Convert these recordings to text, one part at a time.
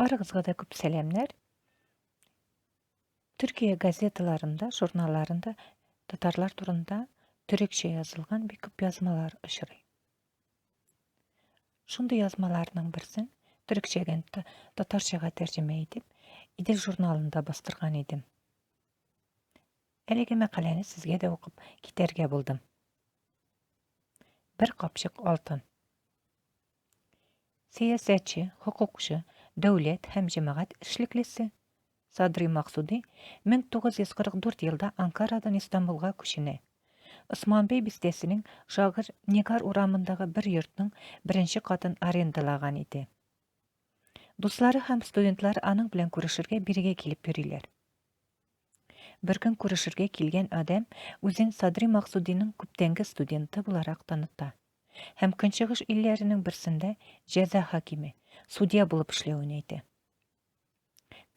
Барыгызга да күп сәламнәр. Төркия газеталарында, журналларында татарлар турында төрекчә язылган бик күп язмалар очрый. Шундый язмаларның берсен төрекчәдән татарчага тәрҗемә итеп, Идел журналында бастырган идем. Әлеге мәкаләне сезгә дә укып китәргә булдым. Бер капчык алтын. Сәясәтче, хокукчы, дәүләт һәм җәмәгать эшлеклесе Садри Максуди 1944 елда Анкарадан Истанбулга күченә. Османбей бистәсенең Шагыйрь Нигар урамындагы бер йортның беренче катын арендалаган иде. Дуслары һәм студентлары аның белән күрешергә бирегә килеп йөриләр. Беркөн күрешергә килгән адәм үзен Садри Максудиның күптәнге студенты буларак таныта. Һәм Көнчыгыш илләренең берсендә җәза хакиме, судья булып эшләвен әйтә.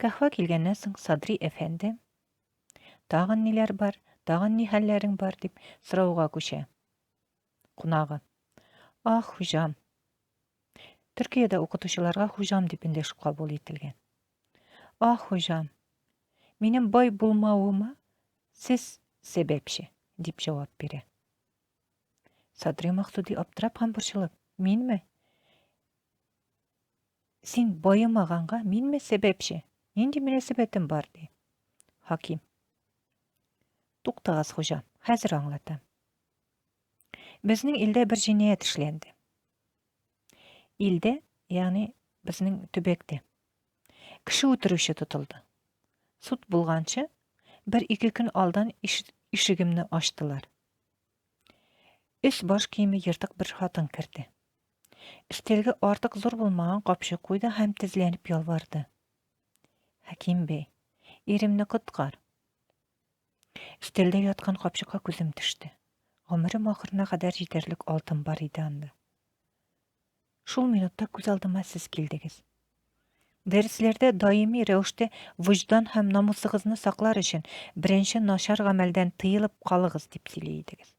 Каһвә килгәннән соң Садри әфәнде, Тагын ниләр бар, тагын ни хәлләрең бар, дип сорауга күчә. Кунагы. Ах, хуҗам. Төркиядә укытучыларга хуҗам дип эндәшү кабул ителгән. Ах, хуҗам. Минем бай булмавыма сез сәбәпче, дип җавап бирә. Садри Максуди аптырап һәм борчылып, Минме? Син баемаганга минме сәбәпче? Нинди мөнәсәбәтем бар, ди. Хаким. Туктагыз, хуҗа, хәзер аңлатам. Безнең илдә бер җинаять эшләнде. Илдә, ягъни безнең төбәктә. Кеше үтерүче тотылды. Суд булганчы, бер-ике көн алдан ишегемне ачтылар. Өс-баш киеме ертык бер хатын керде. Өстәлгә артык зур булмаган капчык куйды һәм тезләнеп ялварды. Хәким бей, иремне коткар. Өстәлдә яткан капчыкка күзем төште. Гомерем ахырына кадәр җитәрлек алтын бар иде анда. Шул минутта күз алдыма сез килдегез. Дәресләрдә даими рәвештә вөҗдан һәм намусыгызны саклар өчен беренче начар гамәлдән тыелып калыгыз дип сөйли идегез.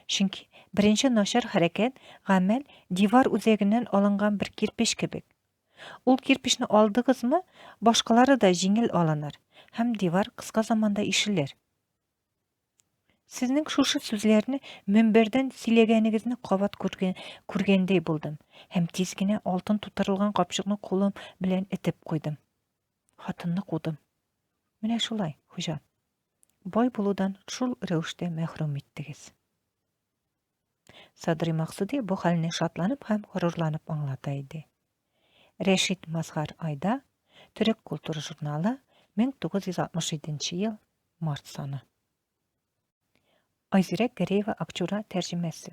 Чөнки беренче начар хәрәкәт, гамәл дивар үзәгеннән алынган бер кирпеч кебек. Ул кирпечне алдыгызмы, башкалары да җиңел алыныр һәм дивар кыска заманда ишелер. Сезнең шушы сүзләрне мөнбәрдән сөйләгәнегезне кабат күргән, күргәндәй булдым һәм тиз генә алтын тутырылган капчыкны кулым белән этеп куйдым. Хатынны кудым. Менә шулай, хуҗа. Бай булудан шул рәвештә мәхрүм иттегез. Садри Максуди бу хәлне шатланып һәм горурланып аңлата иде. Рәшит Мазһар Айда, Төрек культура журналы, 1967 ел, март саны. Айзирәк Гәрәева Акчура тәрҗемәсе.